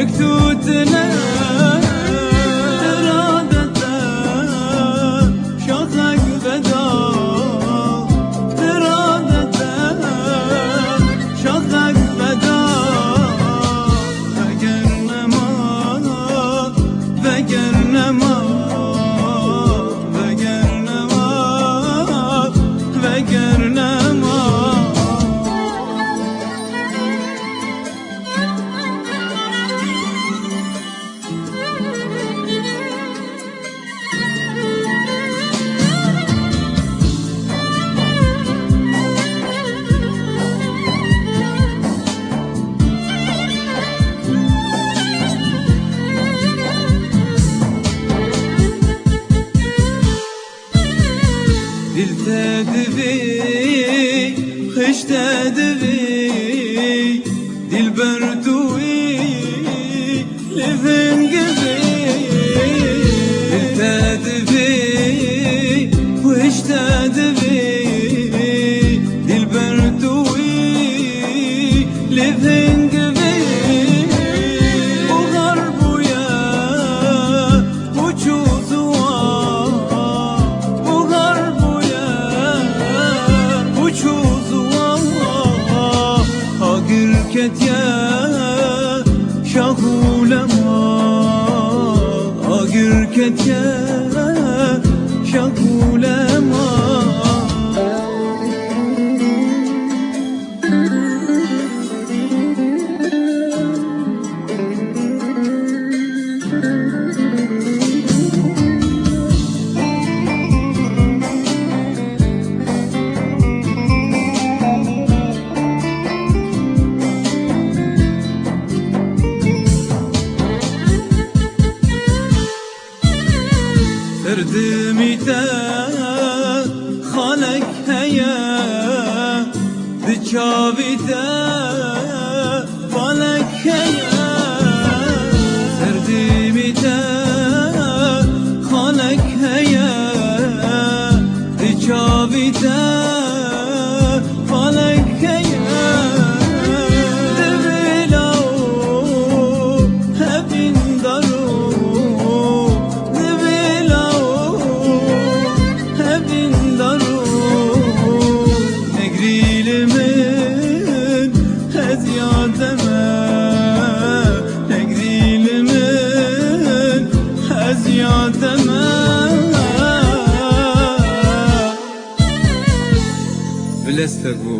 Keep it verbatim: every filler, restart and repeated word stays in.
Tûtine iradete şaxek veda, iradete şaxek veda. Veger nema, veger nema, veger nema, veger nema. Dil te divî, xişt te divî, dilber tu wî li vingivî. Dil te divî, xişt te divî, dilber tu wî li vingivî. Û xar bûye, û çû ziwan, û xar bûye, û çû ziwan. Agir ketiye şax û lema, agir ketiye şax û lema. Serdimî te xalek heye, di çavî te falek heye. Serdimî te xalek heye, di çavî te falek heye. Di vila û hevîndar û Divê law hevîndar û negrî li min heziyate me, negrî li min heziyate me. Bilez te bû.